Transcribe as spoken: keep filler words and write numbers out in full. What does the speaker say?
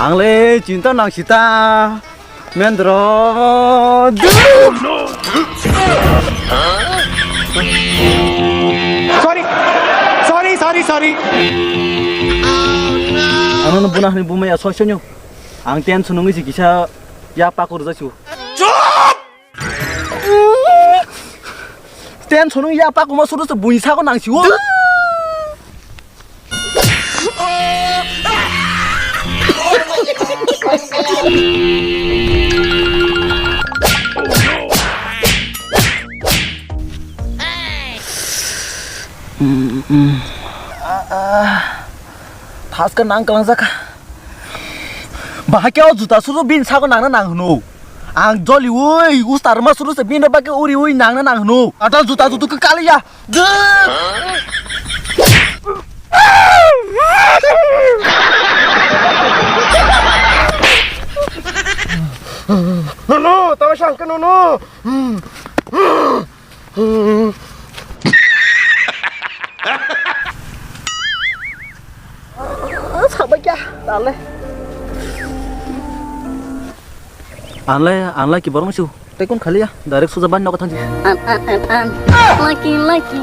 Ang le chinta nang sita. Mendro. Sorry. Sorry, sorry, sorry. Ano no buna hani bumaya soi sonyo. Ang tension nungi si kisa ya pakur jasu. Tension nung ya pakuma suru se bui sako nang siwo. Thaska nang kalang jaka. Bahai khe o juta suru bini sako nangna nang hwno. Ang joliui ustar ma suru se bini bagwi uriui nangna nang hwno. Ata juta jutu khe kaliya. Nono, tama sangka nono. Sabai kya, dale. Anle, anle ki borong su. Tekun khali ya, direct suja ban nok thang. An, an, an, an. Lucky, lucky.